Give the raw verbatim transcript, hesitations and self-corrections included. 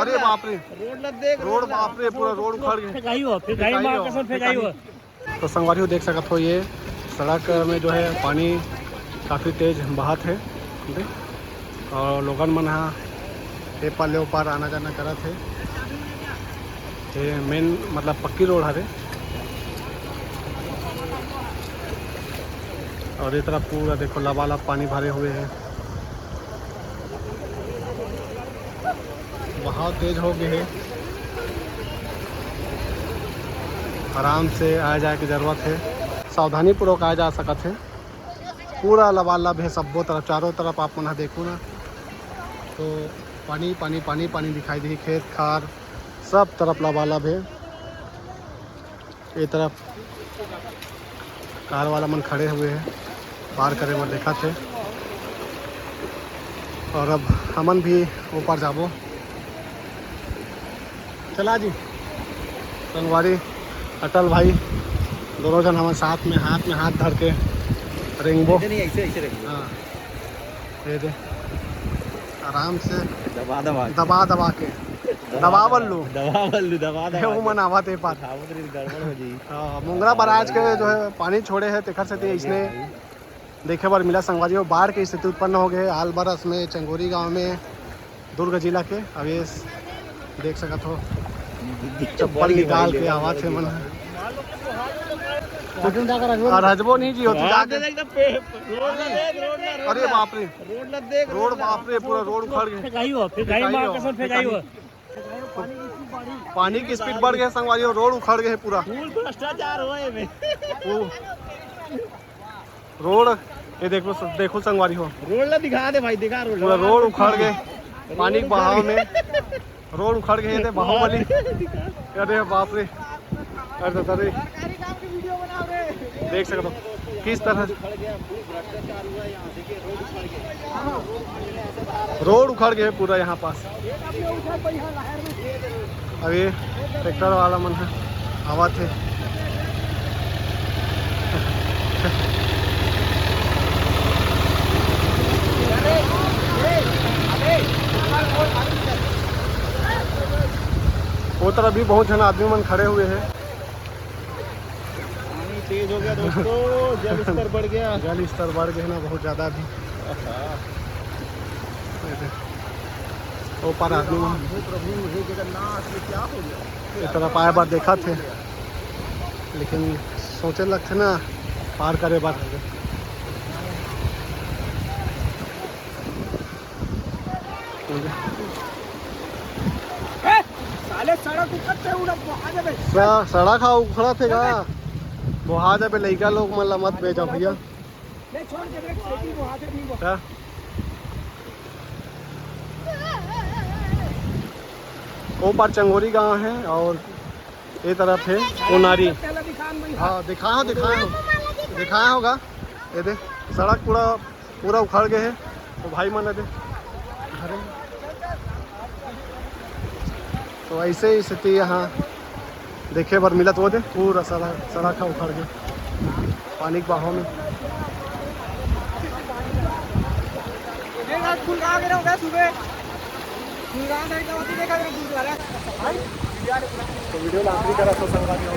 अरे बाप रे, रोड ला देख, रोड, बाप रे, पूरा रोड उखड़ गया। फेंकाई हो, फेंकाई, माँ कसम, फेंकाई हो। तो संगवारी हो, देख सकत हो, ये सड़क में जो है पानी काफ़ी तेज बहत है, ठीक है? और लोगन मन हा ए पार ले ओ पार आना जाना करत है। ये मेन मतलब पक्की रोड हरे। और ये तरफ पूरा देखो लबालब पानी भरे हुए है। बहाव तेज हो गए है, आराम से आए जाए के जरूरत है, सावधानी पूर्वक आए जा सकत है। पूरा लबालब है सब्बो तरफ, चारों तरफ आप मन ह देखो ना तो पानी पानी पानी पानी दिखाई दी, खेत खार सब तरफ लबालब है। ये तरफ कार वाला मन खड़े हुए हैं, पार करे बर देखत हे। और अब हमन भी ऊपर जाबो। चला जी, संगवारी, अटल भाई, दोनों जन हमन साथ में हाथ में हाथ धर के रेंगबो। ऐसे नहीं, ऐसे, ऐसे रेंगबो। हाँ, ये दे, आराम से दबा दबा के। दबा दबा बल्लू। दबा बल्लू, दबा दबा ये के। उमन आवत हे पार। आवत रही, गड़बड़ हो जाई। हाँ, मुंगरा बराज के जो है पानी छोड़े है, तेखर सेती इसने देखे बर मिला संगवारी हो, बाढ़ के स्थिति उत्पन्न हो गए आल बरस में चंगोरी गांव में, दुर्ग जिला के। अब ये देख सकत हो, चप्पल निकाल के आवत हे मन। और हजबो नहीं जी होती हाँ, जाके। एकदम पे-, रोड ना देख, रोड ना, रोड अरे ना। बाप रे, रोड ना देख, रोड रोड ना। बाप रे, पूरा रोड उखड़ गए। फेंकाई हो, फेंकाई फेंकाई माँ हो, कसम, फेंकाई हो। पानी की स्पीड बढ़ गई है संगवारी हो, रोड उखड़ गए है पूरा। फुल भ्रष्टाचार हो एमे। वो रोड, ये देखो, देखो संगवारी हो, रोड ला दिखा दे भाई, दिखा रोड। पूरा रोड उखड़ गए, पानी के बहाव में रोड उखड़ गए थे, बाहुबली। दिखा। अरे बाप रे, अरे दादा रे, देख सकते हो किस तरह रोड उखड़ गए पूरा यहाँ पास। अभी ट्रैक्टर वाला मन है, आवत है। वो तरफ भी बहुत जन आदमी मन खड़े हुए हैं। पानी तेज हो गया दोस्तों, जल स्तर बढ़ गया। जल स्तर बढ़ गया ना बहुत ज़्यादा अभी। वो पार आदमी मन हे प्रभु, हे जगन्नाथ, ये क्या हो गया? ये तरफ आए बर देखत हे, लेकिन सोचे लगथे ना पार करे बर। ए, साले सड़क उखड़ते उड़ा, बोहा जाबे। स-, सड़क हा उखड़त हे का? बोहा जाबे, लइका लोग मन ला मत भेजा भैया। ले छोड़ के देख, साइकिल बोहा दे, नहीं बोहा। का? वो पार चंगोरी गांव है और ये तरफ है कोनारी। हाँ, दिखाया हो, दिखाया हो, दिखाया होगा। ये दे, सड़क पूरा, पूरा उखड़ गए है। तो भाई मन दे, तो ऐसे ही स्थिति यहाँ देखे बर मिलत वो दे, पूरा सड़क, सड़क है उखड़ गए पानी के बहाव में। तो वीडियो ला आखिरी करा तो संगवारी हो।